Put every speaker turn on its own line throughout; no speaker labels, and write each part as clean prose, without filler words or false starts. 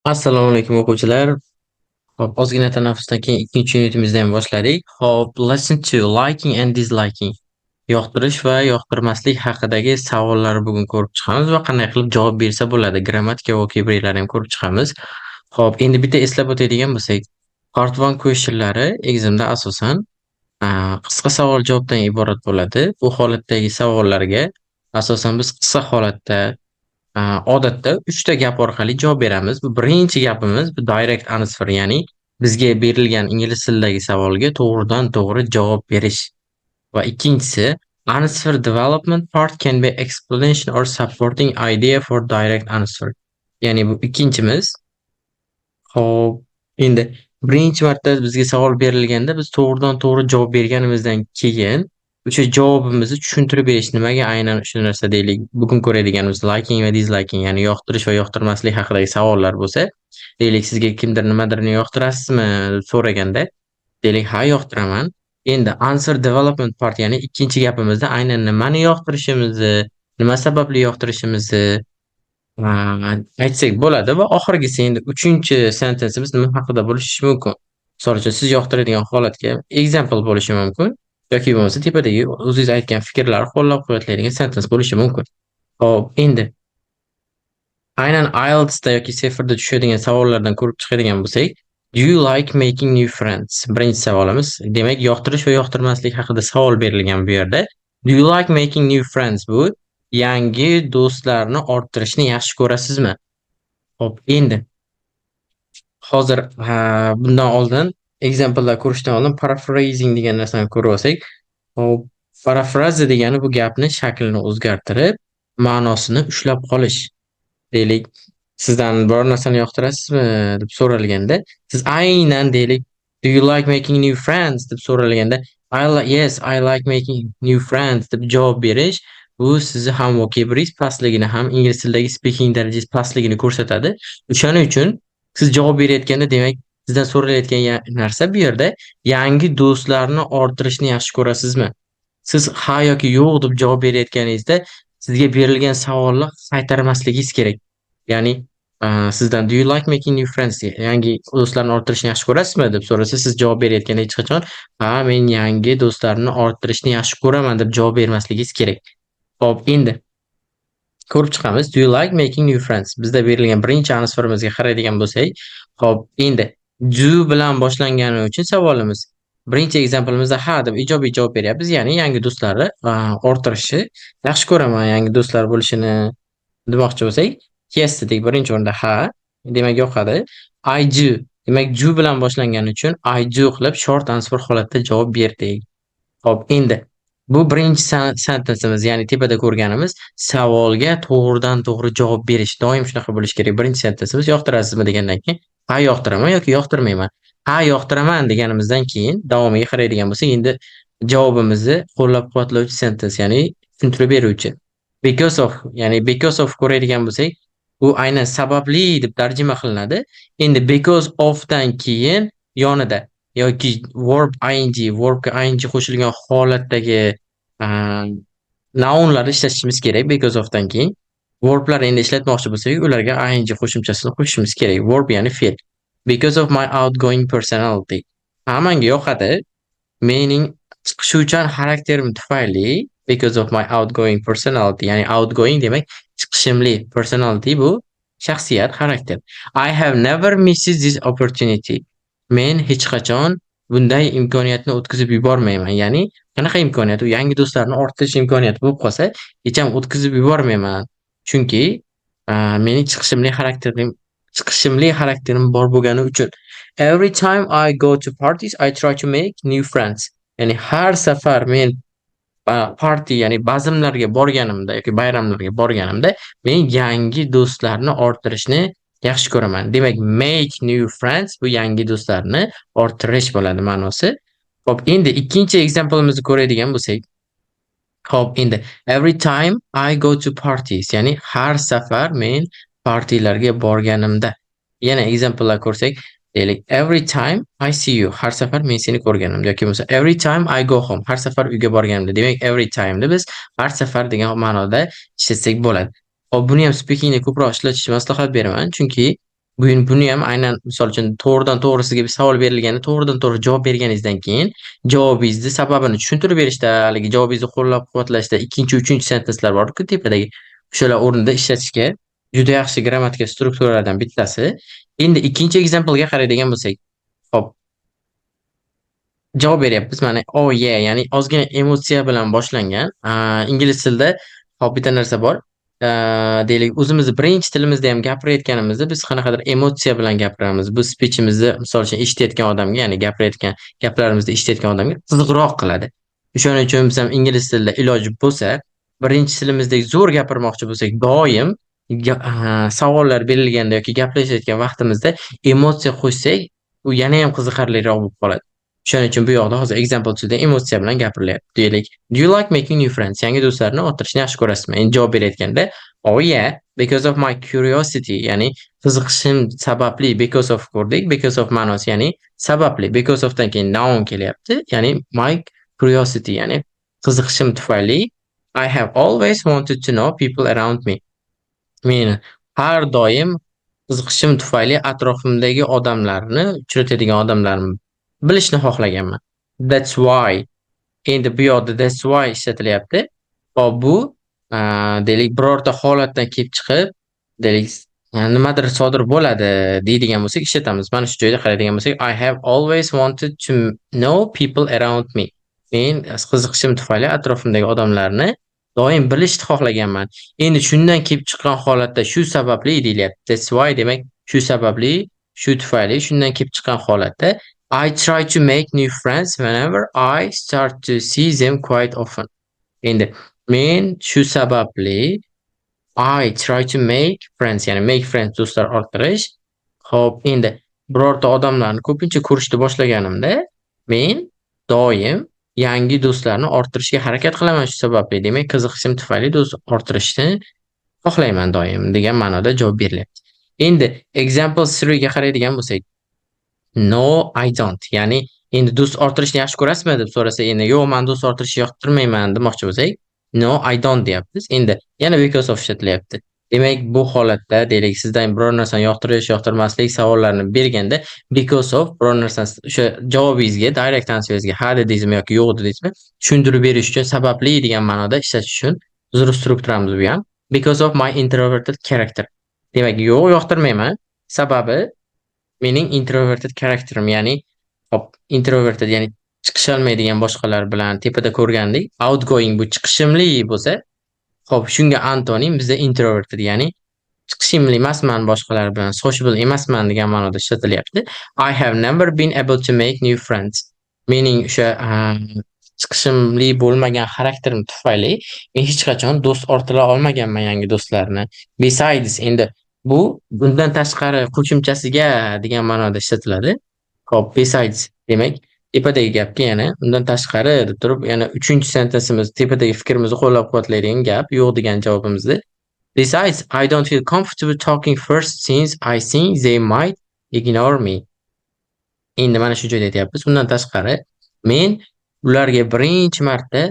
Assalomu alaykum, o'quvchilar. Xo'p, ozgina tanaffusdan keyin ikkinchi unitimizni ham boshladik. Xo'p, lesson 2, liking and disliking. Yoqtirish va yoqtirmaslik haqidagi savollarni bugun ko'rib chiqamiz va qanday qilib javob bersa bo'ladi. Grammatika vocabularylarni ham ko'rib chiqamiz. Xo'p, endi bitta eslab o'tadigan bo'lsak, part 1 questionlari examda asosan qisqa savol-javobdan iborat bo'ladi. Bu holatdagi savollarga asosan biz qisqa holatda, odatda 3 ta gap orqali javob beramiz. Bu birinchi gapimiz bu direct answer, ya'ni bizga berilgan ingliz tilidagi savolga to'g'ridan-to'g'ri javob berish. Va ikkinchisi, answer development part can be explanation or supporting idea for direct answer. Ya'ni bu ikkinchimiz. Xo'p, endi birinchi marta bizga savol berilganda biz to'g'ridan-to'g'ri javob berganimizdan keyin o'sha javobimizni tushuntirib berish, nimaga aynan shu narsa, deylik, bugun ko'radiganimiz liking va disliking, ya'ni yoqtirish va yoqtirmaslik haqidagi savollar bo'lsa, deylik, sizga kimdir nimadirni yoqtirasizmi deb so'raganda, deylik, ha, yoqtiraman. Endi answer development part, ya'ni ikkinchi gapimizda aynan nimani yoqtirishimizni, nima sababli yoqtirishimizni aytsak bo'ladi va oxirgisi, endi uchinchi sentenceimiz nima haqida bo'lishi mumkin? Misol uchun, siz yoqtiradigan holatga example bo'lishi mumkin yoki bo'lmasa tepadagi o'zingiz aytgan fikrlarni qo'llab-quvvatlaydigan sentence bo'lishi mumkin. Xo'p, endi aynan IELTSda yoki CEFRda tushadigan savollardan ko'rib chiqadigan bo'lsak, "Do you like making new friends?" Birinchi savolimiz. Demak, yoqtirish va yoqtirmaslik haqida savol berilgan bu yerda. Do you like making new friends? Bu yangi do'stlarni orttirishni yaxshi ko'rasizmi? Xo'p, endi hozir bundan oldin, examplelar ko'rishdan oldin paraphrasing degan narsani ko'rib olsak. Xo'p, parafraza degani bu gapni shaklini o'zgartirib, ma'nosini ushlab qolish. Deylik, sizdan biror narsani yoqtirasizmi deb so'ralganda, siz aynan, deylik, "Do you like making new friends?" deb so'ralganda, "I like yes, I like making new friends" deb javob berish, bu sizni ham vocabularyingiz pastligini, ham ingliz tilidagi speaking darajangiz pastligini ko'rsatadi. O'shaning uchun siz javob berayotganda, demak, sizdan so'ralayotgan narsa bu yerda yangi do'stlarni orttirishni yaxshi ko'rasizmi? Siz ha yoki yo'q deb javob berayotganingizda sizga berilgan savolni qaytarmasligingiz kerak. Ya'ni, sizdan "Do you like making new friends?" yangi do'stlarni orttirishni yaxshi ko'rasizmi deb so'rasa, siz javob berayotganda hech qachon "Ha, men yangi do'stlarni orttirishni yaxshi ko'raman" deb javob bermasligingiz kerak. Xo'p, endi ko'rib chiqamiz. Do you like making new friends? Bizda berilgan birinchi answerimizga qaraydigan bo'lsak, xo'p, endi do bilan boshlangani uchun savolimiz birinchi exampleimizda ha deb ijobiy javob beryapmiz. Ya'ni yangi do'stlarni orttirishni yaxshi ko'raman, yangi do'stlar bo'lishini demoqchi bo'lsak, yes dedik birinchi o'rinda, ha, demak, yoqadi. I do. Demak, do bilan boshlangani uchun I do qilib short answer holatda javob berdik. Xo'p, endi bu birinchi sentenceimiz, ya'ni tepada ko'rganimiz savolga to'g'ridan-to'g'ri javob berish. Doim shunaqa bo'lishi kerak. Birinchi sentenceimiz yoqtirasizmi degandan keyin ha, yoqtiraman yoki yoqtirmayman. Ha, yoqtiraman deganimizdan keyin davomiga qaraydigan bo'lsak, endi javobimizni qo'llab-quvvatlovchi sentence, ya'ni tushuntirib beruvchi. Because of, ya'ni because of ko'radigan bo'lsak, bu aynan sababli deb tarjima qilinadi. Endi because of dan keyin yonida yoki verb ing, verbga ing qo'shilgan holatdagi nounlarni ishlatishimiz kerak because of dan keyin. Verblar endi ishlatmoqchi bo'lsak, ularga ing qo'shimchasini qo'shishimiz kerak. Verb, ya'ni fe'l. Because of my outgoing personality. Ha, menga yoqadi. Mening chiqishuvchan xarakterim tufayli, because of my outgoing personality, ya'ni outgoing demak chiqishimli, personality bu shaxsiyat, xarakter. I have never missed this opportunity. Men hech qachon bunday imkoniyatni o'tkazib yubormayman. Ya'ni qanaqa imkoniyat? U yangi do'stlarni orttirish imkoniyati bo'lib qolsa, hech ham o'tkazib yubormayman. Chunki mening chiqishimli xarakterim bor bo'lgani uchun. Every time I go to parties, I try to make new friends. Ya'ni har safar men party, ya'ni bazmlarga borganimda yoki bayramlarga borganimda men yangi do'stlarni orttirishni yaxshi ko'raman. Demak, make new friends bu yangi do'stlarni orttirish bo'ladi ma'nosi. Xo'p, endi ikkinchi exampleimizni ko'radigan bo'lsak. Xo'p, endi every time I go to parties, ya'ni har safar men partylarga borganimda. Yana examplelar ko'rsak, deylik, every time I see you, har safar men seni ko'rganimda yoki bo'lmasa every time I go home, har safar uyga borganimda. Demak, every time'ni biz har safar degan ma'noda ishlatsak bo'ladi. Xo'p, buni ham speakingda ko'proq ishlatishni maslahat beraman, chunki Buni ham aynan, misol uchun, to'g'ridan to'g'ri sizga bir savol berilganda, to'g'ridan to'g'ri javob berganingizdan keyin javobingizni sababini tushuntirib berishda, haligi javobingizni qo'llab-quvvatlashda ikkinchi, uchinchi sentencelar bor-ku tepadagi, o'shalar o'rnida ishlatishga juda yaxshi grammatika strukturalardan bittasi. Endi ikkinchi example'ga qaraydigan bo'lsak, hop. Javob beryapmiz. Mana, "Oh yeah", ya'ni ozgina emotsiya bilan boshlangan. Ingliz tilida, hop, bitta narsa bor. Deylik, o'zimizni birinchi tilimizda ham gapirayotganimizda biz qanaqadir emotsiya bilan gapiramiz. Bu speechimizni, misol uchun, eshitayotgan odamga, ya'ni gapirayotgan gaplarimizni eshitayotgan odamga qiziqroq qiladi. O'shaning uchun biz ham ingliz tilida iloji bo'lsa, birinchi tilimizdek zo'r gapirmoqchi bo'lsak, doim savollar berilganda yoki gaplashayotgan vaqtimizda emotsiya qo'shsak, u yanayam qiziqarliroq bo'lib qoladi. Shuning uchun bu yoqda hozir example 2da emotsiya bilan gapirilyapti. Deylik, "Do you like making new friends?" Yangi do'stlarni orttirishni yaxshi ko'rasizmi? Endi javob berayotganda, "Oh yeah, because of my curiosity", ya'ni qiziqishim sababli. Because of ko'rdik. Because of ma'nosi, ya'ni sababli. Because of dan keyin noun kelyapti. Ya'ni my curiosity, ya'ni qiziqishim tufayli. I have always wanted to know people around me. Men har doim qiziqishim tufayli atrofimdagi odamlarni, uchratadigan odamlarni bilishni xohlaganman. That's why. Endi bu yoqda that's why ishlatilyapti. Hop, bu, deylik, birorta holatdan kelib chiqib, deylik, nimadir sodir bo'ladi deydigan bo'lsak, ishlatamiz. Mana shu joyda qaraydigan bo'lsak, I have always wanted to know people around me. Men qiziqishim tufayli atrofimdagi odamlarni doim bilishni xohlaganman. Endi shundan kelib chiqqan holatda shu sababli deyilyapti. That's why demak shu sababli, shu tufayli, shundan kelib chiqqan holatda I try to make new friends whenever I start to see them quite often. Endi men shu sababli I try to make friends, ya'ni make friends do'stlar orttirish. Xo'p, endi birorta odamlarni ko'pincha ko'rishni boshlaganimda men doim yangi do'stlarni orttirishga harakat qilaman shu sababli. Demak, qiziqishim tufayli do'st orttirishni xohlayman doim degan ma'noda javob berilyapti. Endi example 3 ga qaraydigan bo'lsak, "No, I don't." Ya'ni endi do'st orttirishni yaxshi ko'rasizmi deb so'rasa, endi yo'q, men do'st orttirishni yoqtirmayman demoqchi bo'lsak, "No, I don't" deyapmiz. Endi yana because of ishlatilyapti. Demak, bu holatda, deylik, sizdan biror narsani yoqtirish, yoqtirmaslik savollarini berganda because of biror narsani o'sha javobingizga, direct answeringizga ha dedingizmi yoki yo'q dedingizmi, tushuntirib berish uchun, sababli degan ma'noda ishlatish uchun zo'r strukturamiz bu ham. Because of my introverted character. Demak, yo'q, yoqtirmayman. Sababi mening introverted karakterim, ya'ni, hop, introverted, ya'ni chiqisholmaydigan boshqalar bilan, tepada ko'rgandik. Outgoing bu chiqishimli bo'lsa, hop, shunga antonim bizda introverted, ya'ni chiqishimli emasman boshqalar bilan, sociable emasman degan ma'noda ishlatilyapti. I have never been able to make new friends. Mening o'sha chiqishimli bo'lmagan xarakterim tufayli men hech qachon do'st orttira olmaganman, yangi do'stlarni. Besides, endi bu bundan tashqari, qo'shimchasiga degan ma'noda ishlatiladi. Hop, besides demak tepadagi gapga yana undan tashqari deb turib, yana uchinchi sentenceimiz tepadagi fikrimizni qo'llab-quvvatlaydigan gap, yo'q degan javobimizni. Besides, I don't feel comfortable talking first since I think they might ignore me. Endi mana shu joyda aytyapmiz. Undan tashqari men ularga birinchi marta,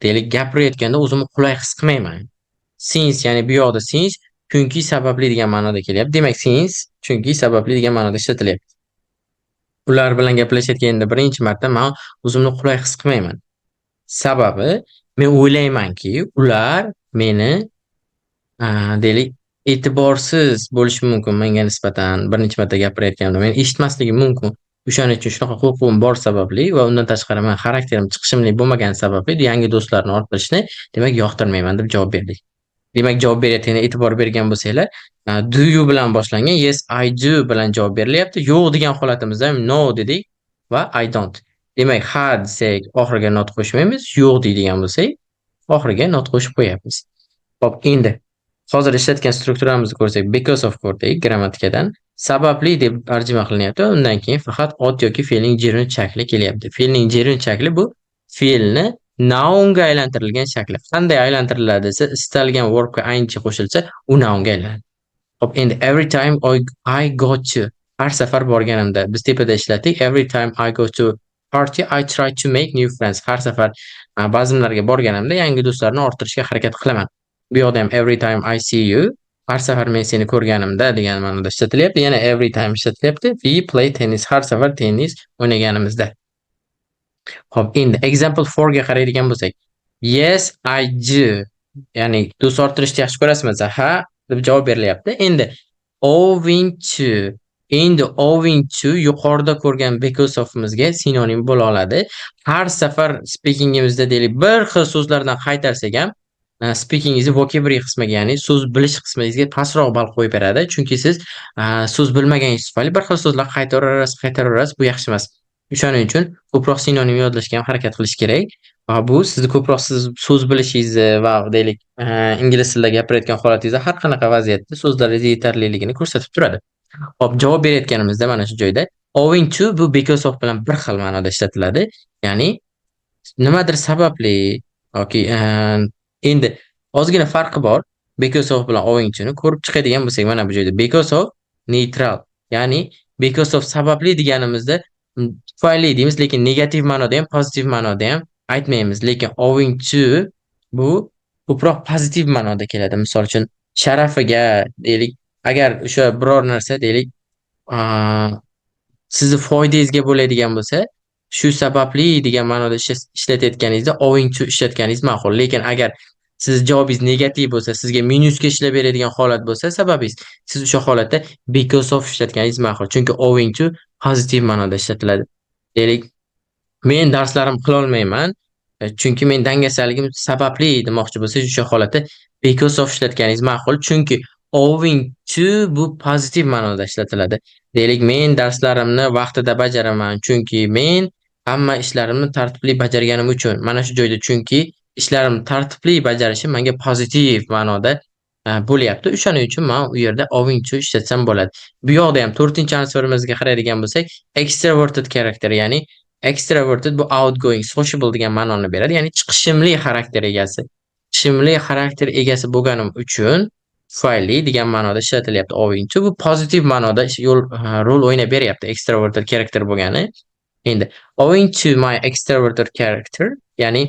deylik, gapirayotganda o'zimni qulay his qilmayman. Since, ya'ni bu yoqda since chunki, sababli degan ma'noda kelyapti. Demak, since chunki, sababli degan ma'noda ishlatilyapti. Ular bilan gaplashayotganda birinchi marta man o'zimni qulay his qilmayman. Sababi men o'ylaymanki, ular meni, deylik, e'tiborsiz bo'lishi mumkin menga nisbatan birinchi marta gapirayotganimda. Meni eshitmasligi mumkin. O'shaning uchun shunaqa qo'rquvim bor sababli va undan tashqari man xarakterim chiqishimli bo'lmagani sababli yangi do'stlarni orttirishni, demak, yoqtirmayman deb javob berdik. Demak, javob berayotganda e'tibor bergan bo'lsanglar, do you bilan boshlangan, yes, I do bilan javob berilyapti. Yo'q degan holatimizda ham no dedik va I don't. Demak, ha desak, oxiriga not qo'shmaymiz, yo'q deydigan bo'lsak, oxiriga not qo'shib qo'yapmiz. Xo'p, endi hozir ishlatgan strukturamizni ko'rsak, because of ko'rdik grammatikadan. Sababli deb tarjima qilinyapti. Undan keyin faqat ot yoki fe'lning gerund shakli kelyapti. Fe'lning gerund shakli bu fe'lni nounga aylantirilgan shakli. Qanday aylantiriladi desa, istalgan verbga ing qo'shilsa, u nounga aylanadi. Xo'p, endi every time I go to, har safar borganimda, biz tepada ishlatdik. Every time I go to party, I try to make new friends. Har safar bazmlarga borganimda yangi do'stlarni orttirishga harakat qilaman. Bu yoqda ham every time I see you, Har safar men seni ko'rganimda degan ma'noda ishlatilyapti. Yana every time ishlatilyapti. We play tennis. Har safar tennis o'ynaganimizda. Xo'p, endi example 4 ga qaraydigan bo'lsak. Yes, I do. Ya'ni do'st orttirishni yaxshi ko'rasizmi? Ha, deb javob berilyapti. Endi owing to. Endi owing to yuqorida ko'rgan because of'imizga sinonim bo'la oladi. Har safar speakingimizda, deylik, bir xil so'zlardan qaytarsak ham speakingingizni vocabulary qismiga, ya'ni so'z bilish qismingizga pastroq ball qo'yib beradi. Chunki siz so'z bilmaganingiz tufayli bir xil so'zlar qaytaraverasiz, qaytaraverasiz, bu yaxshi emas. O'shaning uchun ko'proq sinonim yodlashga ham harakat qilish kerak. Va bu sizni ko'proq siz so'z bilishingizni va, deylik, ingliz tilida gapirayotgan holatingizda har qanaqa vaziyatda so'zlaringiz yetarliligini ko'rsatib turadi. Xo'p, javob berayotganimizda mana shu joyda owing to bu because of bilan bir xil ma'noda ishlatiladi. Ya'ni nimadir sababli yoki endi ozgina farqi bor. Because of bilan owing to'ni ko'rib chiqadigan bo'lsak, mana bu joyda because of neutral, ya'ni because of sababli deganimizda tufayli deymiz, lekin negativ ma'noda ham, pozitiv ma'noda ham aytmaymiz. Lekin owing to bu ko'proq pozitiv ma'noda keladi. Misol uchun, sharafiga, deylik, agar o'sha biror narsa, deylik, sizni foydangizga bo'ladigan bo'lsa, shu sababli degan ma'noda ishlatayotganingizda owing to ishlatganingiz ma'qul. Lekin agar siz javobingiz negativ bo'lsa, sizga minusga ishlab beradigan holat bo'lsa sababingiz, siz o'sha holatda because of ishlatganingiz ma'qul. Chunki owing to pozitiv ma'noda ishlatiladi. Deylik, men darslarimni qilolmayman, chunki men dangasaligim sababli demoqchi bo'lsangiz, o'sha holatda because of ishlatganingiz ma'qul. Chunki owing to bu pozitiv ma'noda ishlatiladi. Deylik, men darslarimni vaqtida bajaraman, chunki men hamma ishlarimni tartibli bajarganim uchun. Mana shu joyda chunki ishlarimni tartibli bajarishim menga pozitiv ma'noda bo'lyapti. O'shaning uchun men u yerda owing to ishlatsam bo'ladi. Bu yoqda ham to'rtinchi answerimizga qaraydigan bo'lsak, extroverted character, ya'ni extroverted bu outgoing, sociable degan ma'noni beradi. Ya'ni chiqishimli xarakter egasi. Chiqishimli xarakter egasi bo'lganim uchun tufayli degan ma'noda ishlatilyapti owing to. Bu pozitiv ma'noda yo'l rol o'ynab beryapti extroverted character bo'lgani. Endi owing to my extroverted character, ya'ni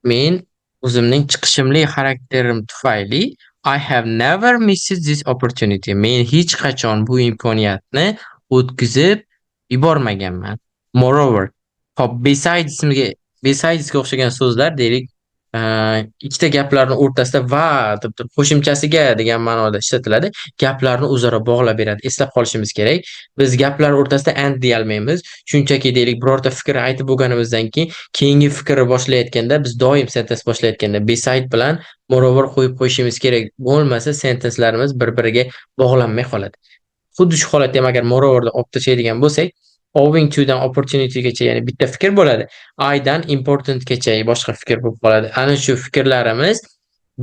men o'zimning chiqishimli xarakterim tufayli I have never missed this opportunity. Men hech qachon bu imkoniyatni o'tkazib yubormaganman. Moreover, hop, besidesga o'xshagan so'zlar, deylik, ikkita gaplarni o'rtasida va deb turib qo'shimchasiga degan ma'noda ishlatiladi. Gaplarni o'zaro bog'lab beradi. Eslab qolishimiz kerak. Biz gaplar o'rtasida and deyolmaymiz. Shunchaki, deylik, birorta fikr aytib bo'lganimizdan keyin keyingi fikrni boshlayotganda biz doim sentence boshlayotganda beside bilan moreover qo'yib qo'yishimiz kerak. Bo'lmasa sentencelarimiz bir-biriga bog'lanmay qoladi. Xuddi shu holatda ham agar moreoverni olib tashlaydigan bo'lsak, owing to dan opportunitygacha, ya'ni bitta fikr bo'ladi. I dan importantgacha boshqa fikr bo'lib qoladi. Ana shu fikrlarimiz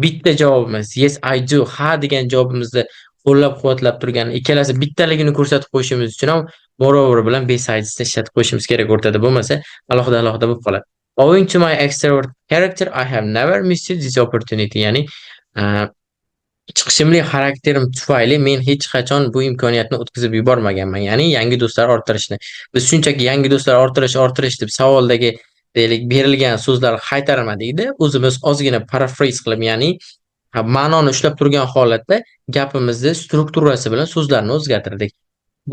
bitta javobimiz yes, I do, ha degan javobimizni qo'llab-quvvatlab turgan ikkalasi bittaligini ko'rsatib qo'yishimiz uchun ham moreover bilan besidesni ishlatib qo'yishimiz kerak o'rtada. Bo'lmasa alohida-alohida bo'lib qoladi. Owing to my extrovert character, I have never missed this opportunity. Ya'ni chiqishimli xarakterim tufayli men hech qachon bu imkoniyatni o'tkazib yubormaganman. Ya'ni yangi do'stlar orttirishni. Biz shunchaki yangi do'stlar orttirish, orttirish deb savoldagi, deylik, berilgan so'zlarni qaytarmadikda, o'zimiz ozgina paraphrase qilib, ya'ni ma'noni ushlab turgan holatda gapimizni strukturasi bilan so'zlarni o'zgartirdik.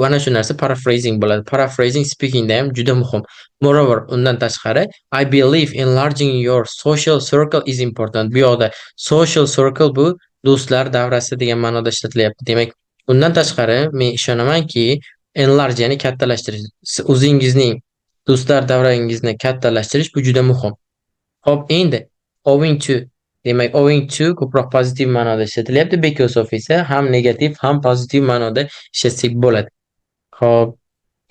Mana shu narsa paraphrasing bo'ladi. Paraphrasing speakingda ham juda muhim. Moreover, undan tashqari, I believe enlarging your social circle is important. Bu yoqda social circle bu do'stlar davrasi degan ma'noda ishlatilyapti. Demak, undan tashqari men ishonamanki, enlarge ya'ni kattalashtirish, o'zingizning do'stlar davrangizni kattalashtirish bu juda muhim. Xo'p, endi owing to, demak, owing to ko'proq pozitiv ma'noda ishlatilyapti. Because of esa ham negativ, ham pozitiv ma'noda ishlatsak bo'ladi. Xo'p,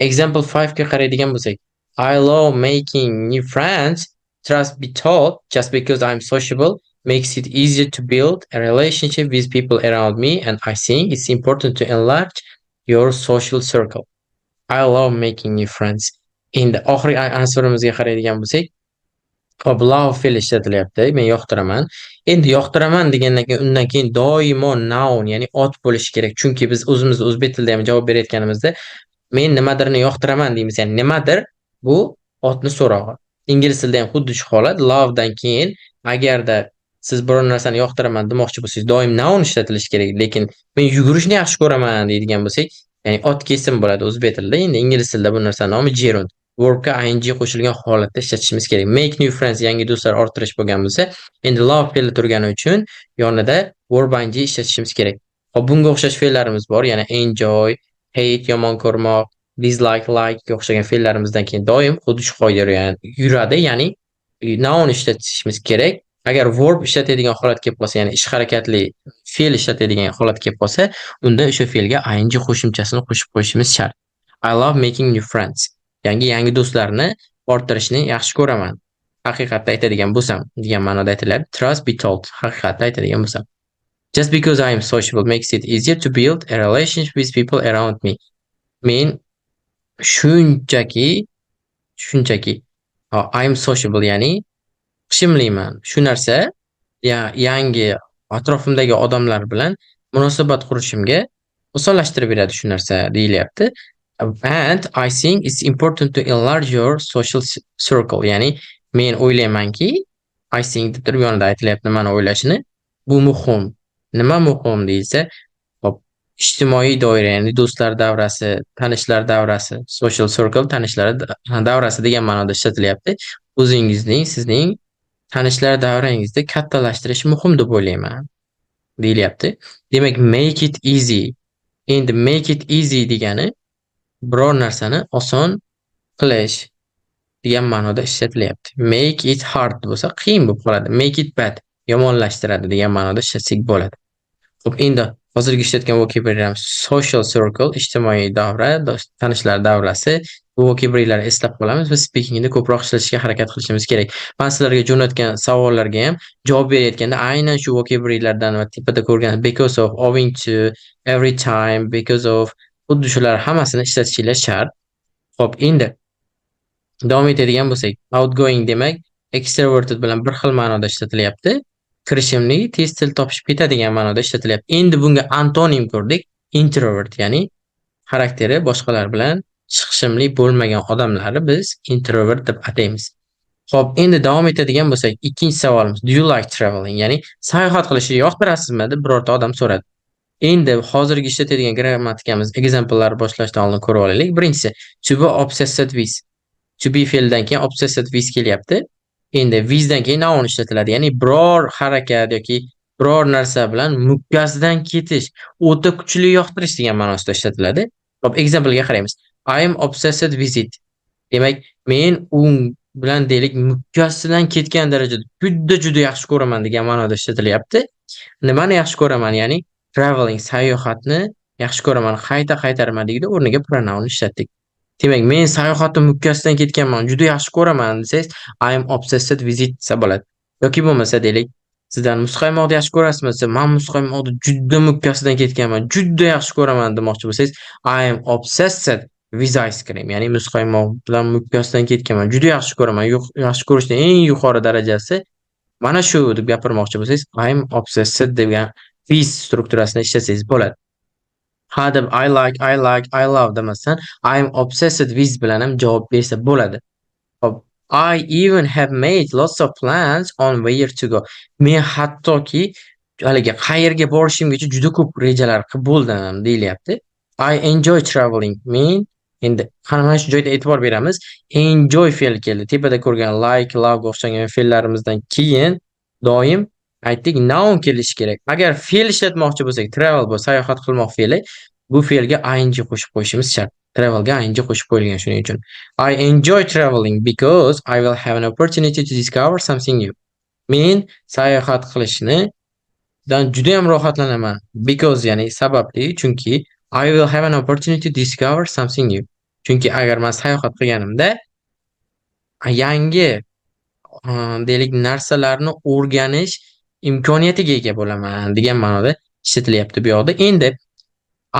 example 5 ga qaraydigan bo'lsak, I love making new friends. Trust be told, just because I'm sociable makes it easier to build a relationship with people around me, and I think it's important to enlarge your social circle. I love making new friends. Endi oxirgi answerimizga qaraydigan bo'lsak, hop, love fe'li ishlatilyapti. Men yoqtiraman. Endi yoqtiraman degandan keyin undan keyin doimo noun, ya'ni ot bo'lishi kerak. Chunki biz o'zimiz o'zbek tilida ham javob berayotganimizda men nimadirni yoqtiraman deymiz. Ya'ni nimadir bu otni so'rog'i. Ingliz tilida ham xuddi shu holat. Love'dan keyin agarda Siz biror narsani yoqtiraman demoqchi bo'lsangiz, doim noun ishlatilishi kerak. Lekin men yugurishni yaxshi ko'raman deydigan bo'lsak, ya'ni otga ism bo'ladi o'zbek tilida. Endi ingliz tilida bu narsani nomi gerund. Verbga ing qo'shilgan holatda ishlatishimiz kerak. Make new friends, yangi do'stlar orttirish bo'lgan bo'lsa, endi love fe'li turgani uchun yonida verb ing ishlatishimiz kerak. Hop, bunga o'xshash fe'llarimiz bor. Ya'ni enjoy, hate, yomon ko'rmoq, dislike, like ga o'xshagan fe'llarimizdan keyin doim xuddi shu qoida yuradi. Ya'ni noun ishlatishimiz kerak. Agar verb ishlatadigan holat kelib qolsa, ya'ni ish harakatli fe'l ishlatadigan holat kelib qolsa, unda o'sha fe'lga ing qo'shimchasini qo'shib qo'yishimiz shart. I love making new friends. Yangi do'stlarni orttirishni yaxshi ko'raman. Haqiqatda aytadigan bo'lsam degan ma'noda aytiladi. Truth be told, haqiqatda aytadigan bo'lsam. Just because I am sociable makes it easier to build a relationship with people around me. Men shunchaki I am sociable, ya'ni chiqimliman. Shu narsa yangi atrofimdagi odamlar bilan munosabat qurishimga osonlashtirib beradi shu narsa deyilyapti. And I think it's important to enlarge your social circle. Ya'ni men o'ylaymanki, I think deb turib yonida aytilyapti nimani o'ylashini. Bu muhim. Nima muhim deyilsa, hop, ijtimoiy doira, ya'ni do'stlar davrasi, tanishlar davrasi, social circle, tanishlar davrasi degan ma'noda ishlatilyapti. O'zingizning, sizning tanishlar davrangizda kattalashtirish muhim deb o'ylayman deyilyapti. Demak, make it easy. Endi make it easy degani biror narsani oson qilish degan ma'noda ishlatilyapti. Make it hard bo'lsa, qiyin bo'lib qoladi. Make it bad, yomonlashtiradi degan ma'noda ishlatsak bo'ladi. Xo'p, endi hozirgi ishlatgan vocabulary'imiz social circle, ijtimoiy davra, tanishlar davrasi. Bu vocabulary'larni eslab qolamiz va speakingda ko'proq ishlatishga harakat qilishimiz kerak. Men sizlarga jo'natgan savollarga ham javob berayotganda aynan shu vocabulary'lardan va tepada ko'rgan because of, owing to, every time, because of, xuddi shular hammasini ishlatishinglar shart. Xo'p, endi davom etadigan bo'lsak, outgoing demak extroverted bilan bir xil ma'noda ishlatilyapti. Kirishimli, tez til topishib ketadigan ma'noda ishlatilyapti. Endi bunga antonim ko'rdik. Introvert, ya'ni xarakteri boshqalar bilan chiqishimli bo'lmagan odamlarni biz introvert deb ataymiz. Xo'p, endi davom etadigan bo'lsak, ikkinchi savolimiz: Do you like traveling? Ya'ni sayohat qilishni yoqtirasizmi deb birorta odam so'radi. Endi hozirgi ishlatadigan grammatikamiz example'lar boshlashdan oldin ko'rib olaylik. Birinchisi to be obsessed with. To be fe'lidan keyin obsessed with kelyapti. Endi withdan keyin noun ishlatiladi. Ya'ni biror harakat yoki biror narsa bilan mukkasidan ketish, o'ta kuchli yoqtirish degan ma'nosida ishlatiladi. Xo'p, example'ga qaraymiz. I am obsessed with it. Demak, men u bilan deylik mukkasidan ketgan darajada juda juda yaxshi ko'raman degan ma'noda ishlatilyapti. Nimani yaxshi ko'raman? Ya'ni traveling, sayohatni yaxshi ko'raman. Qayta qaytarma deydi, o'rniga pronoun ishlatdik. Demak, men sayohatni mukkasidan ketganman, juda yaxshi ko'raman desangiz, I am obsessed with it desa bo'ladi. Yoki bo'lmasa deylik, sizdan muzqaymoqni yaxshi ko'rasizmi desa, men muzqaymoqni juda mukkasidan ketganman, juda yaxshi ko'raman demoqchi bo'lsangiz, I am obsessed with ice cream. Ya'ni muzqaymoq bilan mukkasidan ketganman, juda yaxshi ko'raman. Yaxshi ko'rishning eng yuqori darajasi mana shu deb gapirmoqchi bo'lsangiz, I am obsessed degan with strukturasini ishlatsangiz bo'ladi. Ha deb I like, I like, I love demasdan I am obsessed with bilan ham javob bersa bo'ladi. Xo'p, I even have made lots of plans on where to go. Men hattoki haligi qayerga borishimgacha juda ko'p rejalar qilib bo'ldim deyilyapti. I enjoy traveling. Men endi qani mana shu joyda e'tibor beramiz. Enjoy fe'li keldi. Tepada ko'rgan like, love ga o'xshagan fe'llarimizdan keyin doim aytdik, noun kelishi kerak. Agar fe'l ishlatmoqchi bo'lsak, travel bu sayohat qilmoq fe'li, bu fe'lga ing qo'shib qo'yishimiz shart. Travelga ing qo'shib qo'yilgan shuning uchun. I enjoy traveling because I will have an opportunity to discover something new. Men sayohat qilishni dan juda ham rohatlanaman. Because, ya'ni sababli, chunki I will have an opportunity to discover something new. Chunki agar men sayohat qilganimda yangi deylik narsalarni o'rganish imkoniyatiga ega bo'laman degan ma'noda ishlatilyapti bu yoqda. Endi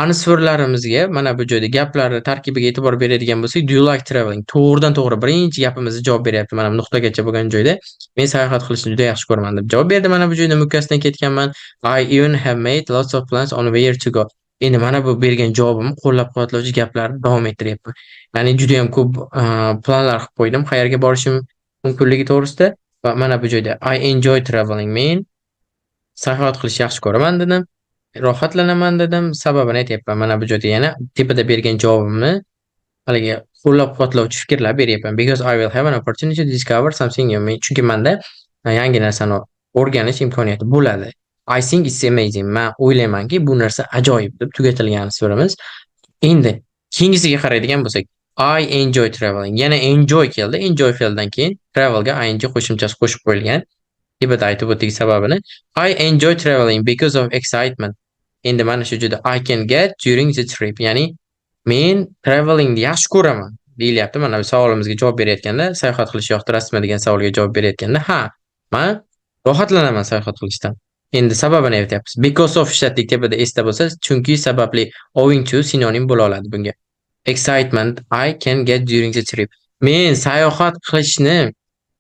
answerlarimizga mana bu joyda gaplarni tarkibiga e'tibor beradigan bo'lsak, do you like traveling? To'g'ridan to'g'ri birinchi gapimizga javob beryapti. Mana bu nuqtagacha bo'lgan joyda men sayohat qilishni juda yaxshi ko'raman deb javob berdi. Mana bu joyda mukkasidan ketganman. I even have made lots of plans on where to go. Endi mana bu bergan javobimni qo'llab-quvvatlovchi gaplarni davom ettiryapman. Ya'ni juda ham ko'p planlar qilib qo'ydim, qayerga borishim mumkinligi to'g'risida va mana bu joyda I enjoy traveling. Men Sayohat qilishni yaxshi ko'raman dedim. Rohatlanaman dedim. Sababini aytyapman. Mana bu joyda yana tepada bergan javobimni haligi qo'llab-quvvatlovchi fikrlar beryapman. Because I will have an opportunity to discover something new. Chunki menda yangi narsani o'rganish imkoniyati bo'ladi. I think it's amazing. Men o'ylaymanki, bu narsa ajoyib deb tugatilgan so'rimiz. Endi keyingisiga qaraydigan bo'lsak, I enjoy traveling. Yana enjoy keldi. Enjoy fe'lidan keyin travelga ing qo'shimchasi qo'shib qo'yilgan. Tepada aytib o'tdik sababini. I enjoy traveling because of excitement. Endi mana shu joyda I can get during the trip. Ya'ni men travelingni yaxshi ko'raman deyilyapti. Mana bu savolimizga javob berayotganda, sayohat qilishni yoqtirasizmi degan savolga javob berayotganda, ha, men rohatlanaman sayohat qilishdan. Endi sababini aytyapmiz. Because of ishlatdik tepada, esda bo'lsa, chunki, sababli, owing to sinonim bo'la oladi bunga. Excitement I can get during the trip. Men sayohat qilishni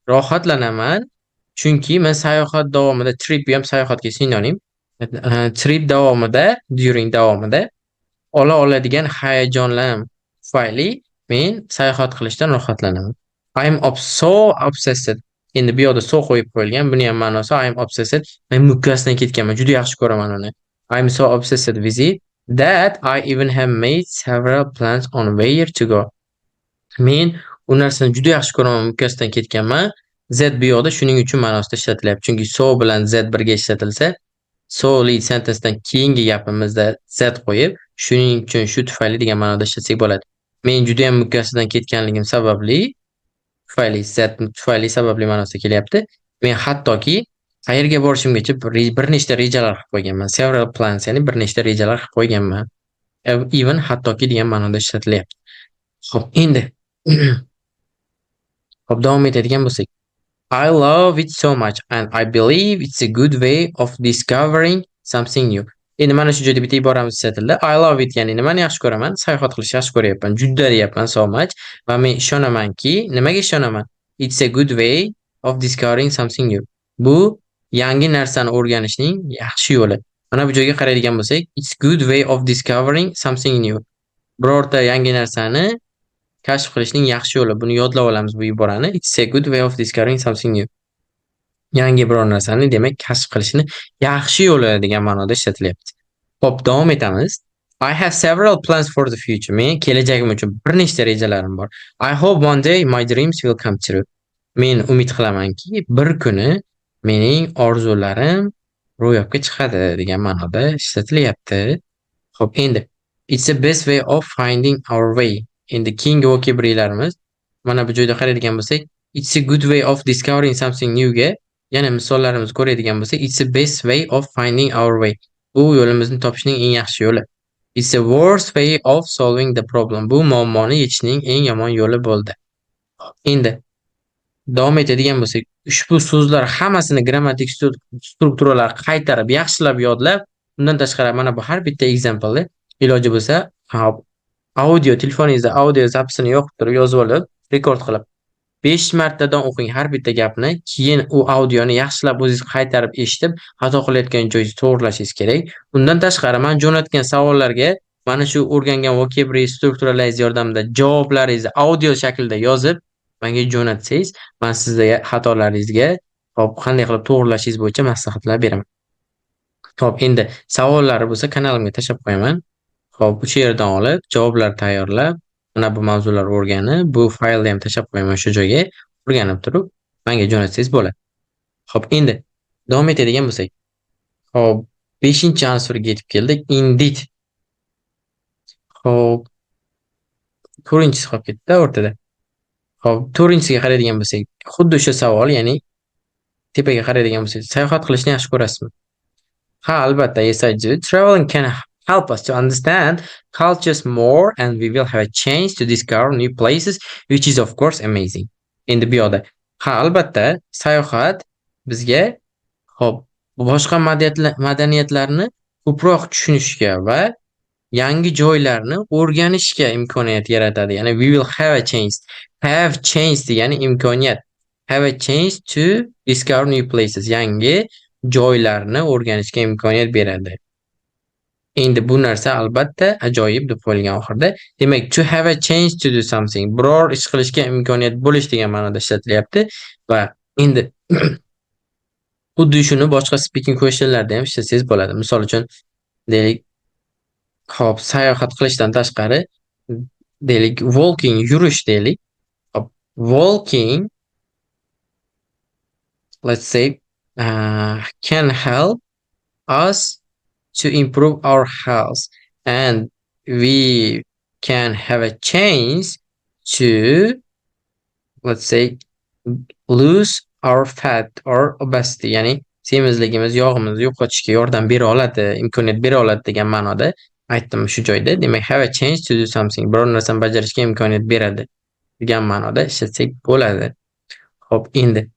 rohatlanaman, chunki men sayohat davomida, trip ham sayohatga sinonim. Trip davomida, during davomida ola oladigan hayajonlarim tufayli men sayohat qilishdan rohatlanaman. I'm so obsessed. Endi bu yoqda so qo'yib qo'yilgan. Buni ham ma'nosi I'm obsessed. Men mukkasidan ketganman. Juda yaxshi ko'raman uni. I'm so obsessed with it that I even have made several plans on where to go. Men u narsani juda yaxshi ko'raman, mukkasidan ketganman. That bu yoqda shuning uchun ma'nosida ishlatilyapti. Chunki so bilan that birga ishlatilsa, so li sentencedan keyingi gapimizda that qo'yib, shuning uchun, shu tufayli degan ma'noda ishlatsak bo'ladi. Men juda ham mukkasidan ketganligim sababli, tufayli, that tufayli, sababli ma'nosida kelyapti. Men hattoki qayerga borishimgacha bir nechta rejalar qilib qo'yganman. Several plans, ya'ni bir nechta rejalar qilib qo'yganman. Even hattoki degan ma'noda ishlatilyapti. Xo'p, endi xo'p, davom etadigan bo'lsak. I love it so much and I believe it's a good way of discovering something new. Endi mana shu joyda bitta iboramiz ishlatildi. I love it, ya'ni nimani yaxshi ko'raman? Sayohat qilishni yaxshi ko'ryapman. Juda deyapman, so much, va men ishonamanki, nimaga ishonaman? It's a good way of discovering something new. Bu yangi narsani o'rganishning yaxshi yo'li. Mana bu joyga qaraydigan bo'lsak, it's good way of discovering something new. Birorta yangi narsani kashf qilishning yaxshi yo'li. Buni yodlab olamiz bu iborani. It's a good way of discovering something new. Yangi biror narsani, demak, kashf qilishni yaxshi yo'li degan ma'noda ishlatilyapti. Xo'p, davom etamiz. I have several plans for the future. Men kelajagim uchun bir nechta rejalarim bor. I hope one day my dreams will come true. Men umid qilamanki, bir kuni mening orzularim ro'yobga chiqadi degan ma'noda ishlatilyapti. Xo'p, endi it's the best way of finding our way. Endi keyingi vocabularylarimiz, mana bu joyda qaraydigan bo'lsak, it's a good way of discovering something new ga yana misollarimizni ko'radigan bo'lsak, it's the best way of finding our way. Bu yo'limizni topishning eng yaxshi yo'li. It's the worst way of solving the problem. Bu muammoni yechishning eng yomon yo'li bo'ldi. Endi davom etadigan bo'lsak, ushbu so'zlar hammasini grammatik strukturalar qaytarib, yaxshilab yodlab, undan tashqari mana bu har bitta example'ni iloji bo'lsa, hop, audio, telefoningizda audio запись ini yoqib turib, yozib olib, rekord qilib 5 martadan o'qing har bitta gapni, keyin u audioni yaxshilab o'zingiz qaytarib eshitib, xato qilayotgan joyingizni to'g'irlashingiz kerak. Undan tashqari men jo'natgan savollarga mana shu o'rgangan vocabulary strukturalaringiz yordamida javoblaringizni audio shaklida yozib, menga jo'natsangiz, men sizga xatolaringizga, hop, qanday qilib to'g'irlashingiz bo'yicha maslahatlar beraman. Xo'p, endi savollari bo'lsa kanalimga tashlab qo'yaman. Xo'p, o'sha yerdan olib, javoblar tayyorlab, mana bu mavzularni o'rganib, bu faylni ham tashlab qo'yaman shu joyga, o'rganib turib, menga jo'natsangiz bo'ladi. Xo'p, endi davom etadigan bo'lsak. Xo'p, 5-answerga yetib keldik. Indeed. Xo'p. To'rtinchisi qolib ketdi o'rtada. Xo'p, to'rtinchisiga qaraydigan bo'lsak, xuddi o'sha savol, ya'ni tepaga qaraydigan bo'lsak, sayohat qilishni yaxshi ko'rasizmi? Ha, albatta, yes, I do. Traveling can help us to understand cultures more and we will have a chance to discover new places, which is of course amazing. Endi bu yoqda, ha, albatta, sayohat bizga, xo'p, boshqa madaniyatlarni ko'proq tushunishga va yangi joylarni o'rganishga imkoniyat yaratadi. Ya'ni we will have a chance. Have chance degani imkoniyat. Have a chance to discover new places. Yangi joylarni o'rganishga imkoniyat beradi. Endi bu narsa albatta ajoyib deb qo'yilgan oxirida. Demak, to have a chance to do something, biror ish qilishga imkoniyat bo'lish degan ma'noda ishlatilyapti va endi Xuddi shuni boshqa speaking questionlarda ham ishlatsangiz bo'ladi. Misol uchun, deylik, hop, sayohat qilishdan tashqari, deylik, walking, yurish deylik. Hop, walking, let's say, can help us to improve our health and we can have a chance to, let's say, lose our fat or obesity, ya'ni semizligimiz, yog'imizni yo'qotishga yordam bera oladi, imkoniyat bera oladi degan ma'noda aytdim shu joyda. Demak, have a chance to do something, biror narsani bajarishga imkoniyat beradi degan ma'noda ishlatsak bo'ladi. Xo'p, endi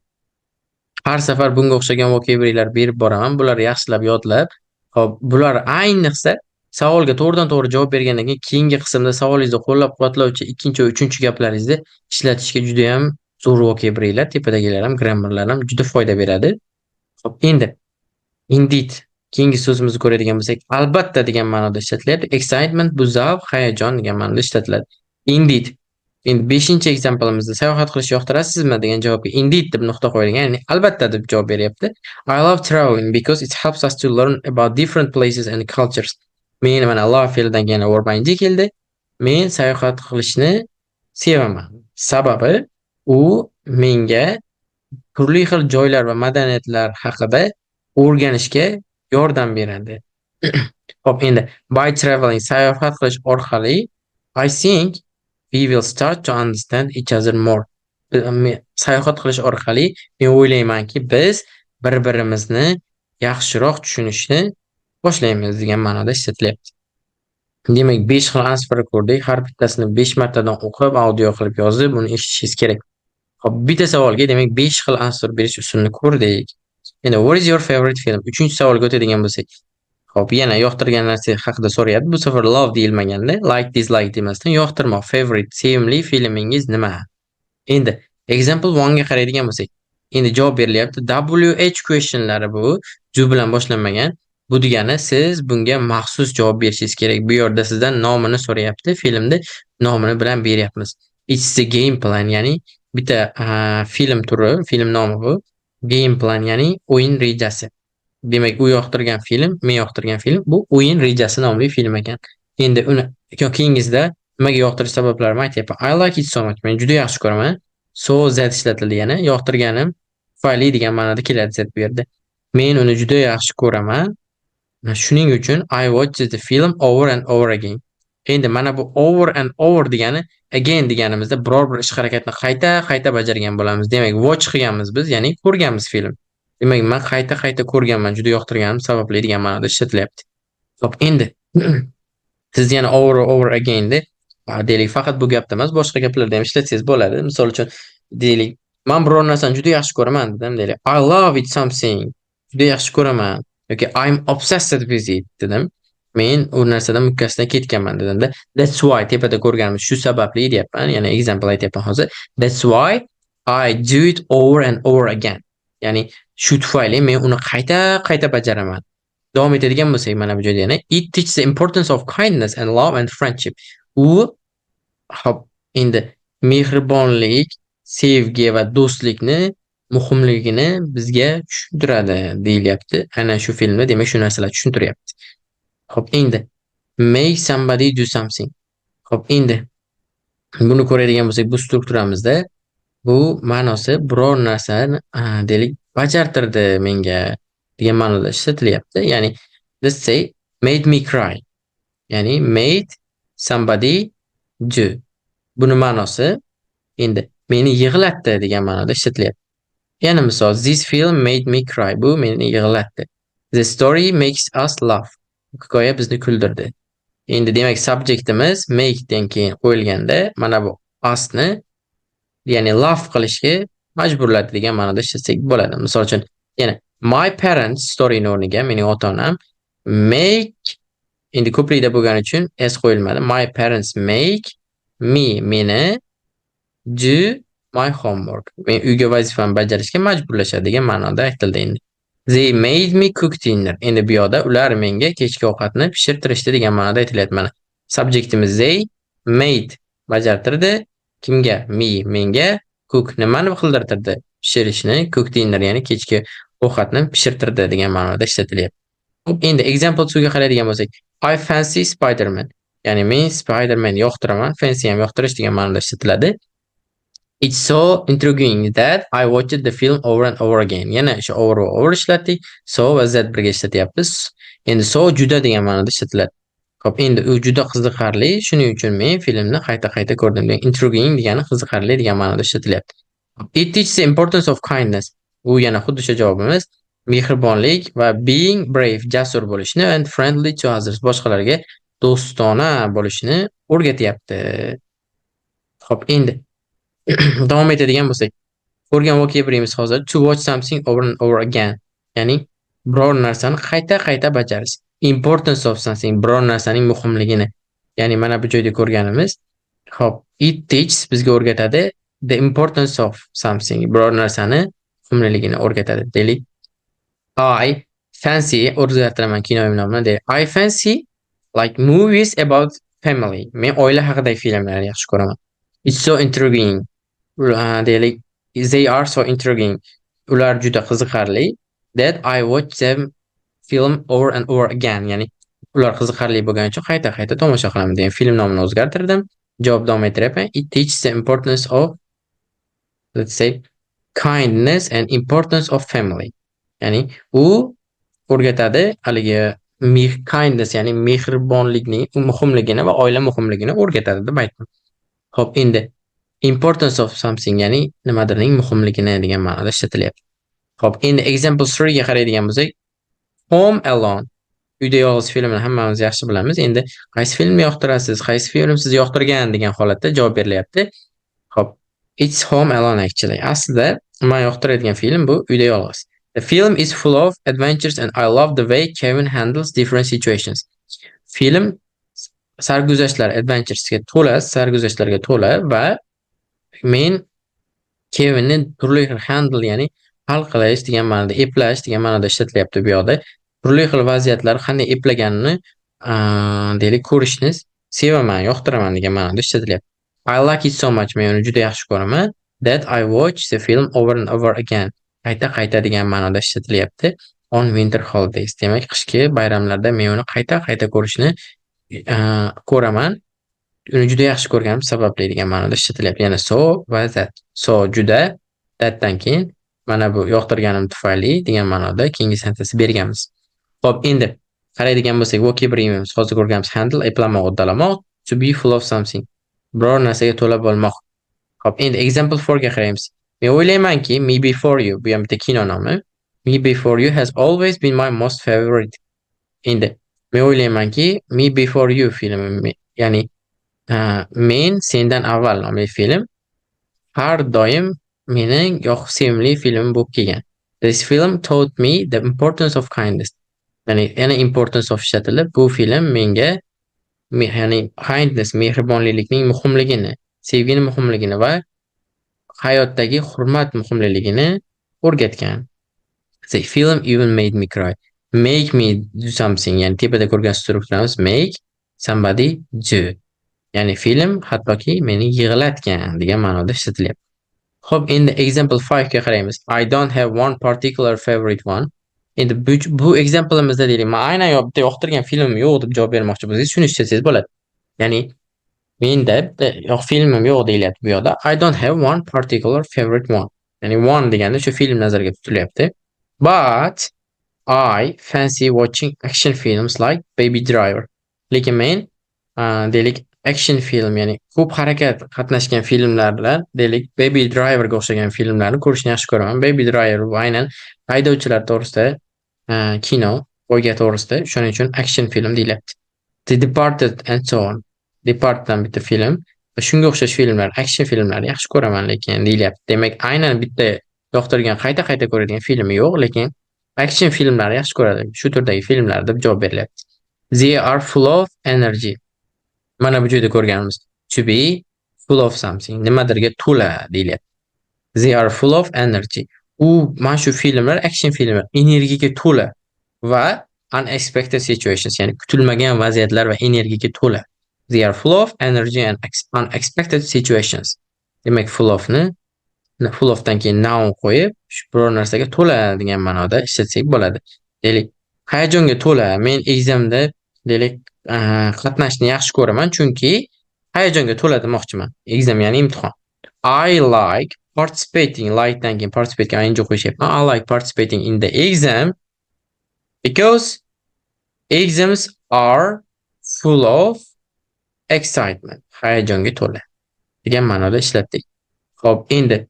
har safar bunga o'xshagan vocabularylar berib boraman. Bularni yaxshilab yodlab, hop, bular ayniqsa savolga to'g'ridan-to'g'ri javob bergandan keyin keyingi qismda savolingizni qo'llab-quvvatlovchi ikkinchi va uchinchi gaplaringizni ishlatishga judayam zo'r vocabularylar, tepadagilar ham, grammarlar ham juda foyda beradi. Xo'p, endi indeed, keyingi so'zimizni ko'radigan bo'lsak, albatta degan ma'noda ishlatilyapti. Excitement bu zavq, hayajon degan ma'noda ishlatiladi. Indeed. Endi 5 example'imizda sayohat qilishni yoqtirasizmi degan javobga indeed deb nuqta qo'yilgan, ya'ni albatta deb javob beryapti. I love traveling because it helps us to learn about different places and cultures. Men, mana, love fe'lidan keyin verb ing keldi. Men sayohat qilishni sevaman. Sababi u menga turli xil joylar va madaniyatlar haqida o'rganishga yordam beradi. Xo'p, endi by traveling, sayohat qilish orqali, I think we will start to understand each other more. Sayohat qilish orqali men o'ylaymanki, biz bir-birimizni yaxshiroq tushunishni boshlaymiz degan ma'noda ishlatilyapti. Demak, 5 xil answer ko'rdik. Har bittasini 5 martadan o'qib, audio qilib yozib, uni eshitishingiz kerak. Xo'p, bitta savolga, demak, 5 xil answer berish usulini ko'rdik. Endi what is your favorite film? Uchinchi savolga o'tadigan bo'lsak. Xo'p, yana yoqtirgan narsa haqida so'rayapti. Bu safar love deyilmaganda, like, dislike demasdan yoqtirmoq, favorite, sevimli filmingiz nima? Endi example 1 ga qaraydigan bo'lsak, endi javob berilyapti. WH questionlari bu do bilan boshlanmagan. Bu degani siz bunga maxsus javob berishingiz kerak. Bu yerda sizdan nomini so'rayapti. Filmni nomini bilan beryapmiz. It's the Game Plan, ya'ni bitta film turi, film nomi bu. Game Plan, ya'ni o'yin rejasi. Demak, u yoqtirgan film, men yoqtirgan film bu O'yin rejasi nomli film ekan. Endi uni keyingisida nimaga yoqtirish sabablarini aytyapman. I like it so much. Men juda yaxshi ko'raman. So that ishlatildi yana. Yoqtirganim tufayli degan ma'noda keladi that bu yerda. Men uni juda yaxshi ko'raman. Shuning uchun I watched the film over and over again. Endi mana bu over and over degani again deganimizda biror bir ish harakatni qayta-qayta bajargan bo'lamiz. Demak, watch qilganmiz biz, ya'ni ko'rganmiz film. Demak, men qayta-qayta ko'rganman, juda yoqtirganim sababli degan ma'noda ishlatilyapti. Xo'p, endi siz yana over over again deylik, faqat bu gapda emas, boshqa gaplarda ham ishlatsangiz bo'ladi. Misol uchun, deylik, men biror narsani juda yaxshi ko'raman dedim, deylik. I love it something. Juda yaxshi ko'raman yoki I'm obsessed with it dedim. Men u narsadan mukkasidan ketganman dedimda. That's why, tepada ko'rganimiz shu sababli deyapman. Ya'ni example aytyapman hozir. That's why I do it over and over again. Ya'ni shu tufayli men uni qayta-qayta bajaraman. Davom etadigan bo'lsak, mana bu joyda yana it teaches the importance of kindness and love and friendship. U, hop, endi mehribonlik, sevgi va do'stlikni muhimligini bizga tushuntiradi deyilyapti. Ana shu filmda, demak, shu narsalar tushuntiryapti. Xo'p, endi make somebody do something. Xo'p, endi buni ko'radigan bo'lsak, bu strukturamizda bu ma'nosi biror narsani, deylik, bajartirdi menga degan ma'noda ishlatilyapti. Ya'ni let's say made me cry. Ya'ni made somebody do. Buni ma'nosi endi meni yig'latdi degan ma'noda ishlatilyapti. Yana misol, this film made me cry. Bu meni yig'latdi. The story makes us laugh. Hikoya bizni kuldirdi. Endi, demak, subjektimiz make dan keyin qo'yilganda mana bu usni, ya'ni laugh qilishga majburladi degan ma'noda ishlatsak bo'ladi. Misol uchun, yana my parents storyni o'rniga mening ota-onam make, endi ko'plikda bo'lgani uchun s qo'yilmadi. My parents make me, meni, do my homework. Men uyga vazifamni bajarishga majburlashadi degan ma'noda aytildi endi. They made me cook dinner. Endi bu yoqda ular menga kechki ovqatni pishirtirishdi degan ma'noda aytilyapti mana. Subjektimiz they, made bajartirdi. Kimga? Me, menga, cook nimani qildirtirdi? Pishirishni, cook dinner, ya'ni kechki Ovqatni pishirtirdi degan ma'noda ishlatilyapti. Xo'p, endi example 2 ga qaraydigan bo'lsak, I fancy Spider-Man. Ya'ni men Spider-Man yoqtiraman. Fancy ham yoqtirish degan ma'noda ishlatiladi. It's so intriguing that I watched the film over and over again. Yana o'sha over va over ishlatdik. So va that birga ishlatyapmiz. Endi so juda degan ma'noda ishlatiladi. Xo'p, endi u juda qiziqarli, shuning uchun men filmni qayta-qayta ko'rdim degan. Intriguing degani qiziqarli degan ma'noda ishlatilyapti. It teaches the importance of kindness. U yana xuddi o'sha javobimiz. Mehribonlik va being brave, jasur bo'lishni and friendly to others, boshqalarga do'stona bo'lishni o'rgatyapti. Xo'p, endi davom etadigan bo'lsak, ko'rgan vocabularyimiz hozir to watch something over and over again. Ya'ni biror narsani qayta-qayta bajarish. Importance of something, biror narsaning muhimligini. Ya'ni mana bu joyda ko'rganimiz, xo'p, it teaches bizga o'rgatadi the importance of something, biror narsani muhimligini o'rgatadi. Deylik, I fancy, o'zgartiraman kinoim nomini, deylik. I fancy like movies about family. Men oila haqidagi filmlarni yaxshi ko'raman. It's so intriguing. Deylik, they are so intriguing. Ular juda qiziqarli. That I watch them film over and over again. Ya'ni ular qiziqarli bo'lgani uchun qayta-qayta tomosha qilaman degan film nomini o'zgartirdim. Javob davom ettiryapman. It teaches the importance of, let's say, kindness and importance of family. Ya'ni u o'rgatadi haligi kindness, ya'ni mehribonlikning muhimligini va oila muhimligini o'rgatadi deb aytdim. Xo'p, endi importance of something, ya'ni nimadirning muhimligini degan ma'noda ishlatilyapti. Xo'p, endi example 3 ga qaraydigan bo'lsak, Home Alone. Uyda yolg'iz filmini hammamiz yaxshi bilamiz. Endi qaysi filmni yoqtirasiz, qaysi film sizni yoqtirgan degan holatda javob berilyapti. Xo'p, it's Home Alone actually. Aslida men yoqtiradigan film bu Uyda yolg'iz. The film is full of adventures and I love the way Kevin handles different situations. Film sarguzashtlar, adventuresga to'la, sarguzashtlarga to'la va men Kevinni turli xil handle, ya'ni hal qilish degan ma'noda, eplash degan ma'noda ishlatilyapti bu yoqda. Turli xil vaziyatlar qanday eplaganini, deylik, ko'rishni sevaman, yoqtiraman degan ma'noda ishlatilyapti. I like it so much. Men uni juda yaxshi ko'raman. That I watch the film over and over again. Qayta-qayta degan ma'noda ishlatilyapti. On winter holidays. Demak, qishki bayramlarda men uni qayta-qayta ko'rishni ko'raman. Uni juda yaxshi ko'rganim sababli degan ma'noda ishlatilyapti. Yana so va that. So juda, thatdan keyin mana bu yoqtirganim tufayli degan ma'noda keyingi sentence berganmiz. Xo'p, endi qaraydigan bo'lsak, vocabularyimiz hozir ko'rganmiz: handle eplamoq, uddalamoq, to be full of something. Biror narsaga to'la bo'lmoq. Xo'p, endi example 4 ga qaraymiz. Men o'ylaymanki, Me Before You, bu ham bitta kino nomi. Me Before You has always been my most favorite. Endi men o'ylaymanki, Me Before You filmi, ya'ni Men sendan avval nomli film har doim mening yoqib sevimli filmim bo'lib kelgan. This film taught me the importance of kindness. Ya'ni yana importance of ishlatilib, bu film menga ya'ni kindness, mehribonlikning muhimligini, sevgini muhimligini va hayotdagi hurmat muhimligini o'rgatgan. The film even made me cry. Make me do something, ya'ni tepada ko'rgan strukturamiz make somebody do. Ya'ni film hattoki meni yig'latgan degan ma'noda ishlatilyapti. Xo'p, endi example 5 ga qaraymiz. I don't have one particular favorite one. Endi bu example'imizda deylik, men aynan bitta yoqtirgan filmim yo'q deb javob bermoqchi bo'lsangiz, shuni ishlatsangiz bo'ladi. Ya'ni menda bitta yoq filmim yo'q deyilyapti bu yoqda. I don't have one particular favorite one. Ya'ni one deganda o'sha film nazarga tutilyapti. But I fancy watching action films like Baby Driver. Lekin men, deylik, action film, ya'ni ko'p harakat qatnashgan filmlar bilan, deylik, Baby Driverga o'xshagan filmlarni ko'rishni yaxshi ko'raman. Baby Driver bu aynan haydovchilar to'g'risida kino, poyga to'g'risida, shuning uchun action film deyilyapti. The Departed and so on. Departed bitta film va shunga o'xshash filmlar, action filmlarni yaxshi ko'raman lekin deyilyapti. Demak, aynan bitta yoqtirgan, qayta-qayta ko'radigan filmi yo'q, lekin action filmlarni yaxshi ko'radi. Shu turdagi filmlar deb javob berilyapti. They are full of energy. Mana bu joyda ko'rganimiz to be full of something, nimadirga to'la deyilyapti. They are full of energy. U mana shu filmlar, action filmlar energiyaga to'la va unexpected situations, ya'ni kutilmagan vaziyatlar va energiyaga to'la. They are full of energy and unexpected situations. Demak, full ofni full ofdan keyin noun qo'yib, Shu biror narsaga to'la degan ma'noda ishlatsak bo'ladi. Deylik, hayajonga to'la. Men examda, deylik, qatnashishni yaxshi ko'raman, chunki hayajonga to'la demoqchiman. Exam, ya'ni imtihon. I like participating, like dan keyin participate ing qo'shyapman. I like participating in the exam because exams are full of excitement. Hayajonga to'la degan ma'noda ishlatdik. Xo'p, endi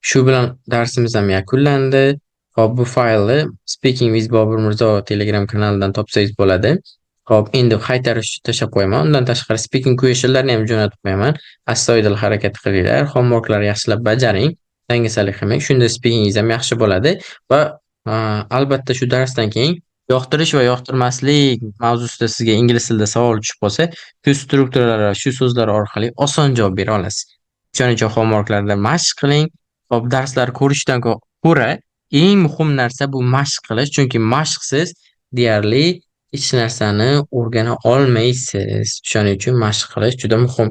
shu bilan darsimiz ham yakunlandi. Xo'p, bu faylni Speaking with Bobur Mirzo Telegram kanalidan topsangiz bo'ladi. Xo'p, endi qaytarish uchun tashlab qo'yaman. Undan tashqari speaking questionlarni ham jo'natib qo'yaman. Astoydil harakat qilinglar, homeworklarni yaxshilab bajaring. Dangasalik qilmang. Shunda speakingingiz ham yaxshi bo'ladi va albatta shu darsdan keyin yoqtirish va yoqtirmaslik mavzusida sizga ingliz tilida savol tushib qolsa, shu strukturalar va shu so'zlar orqali oson javob bera olasiz. Shuning uchun homeworklarda mashq qiling. Xo'p, darslar ko'rishdan ko'ra eng muhim narsa bu mashq qilish, chunki mashqsiz deyarli hech narsani o'rgana olmaysiz. Shuning uchun mashq qilish juda muhim.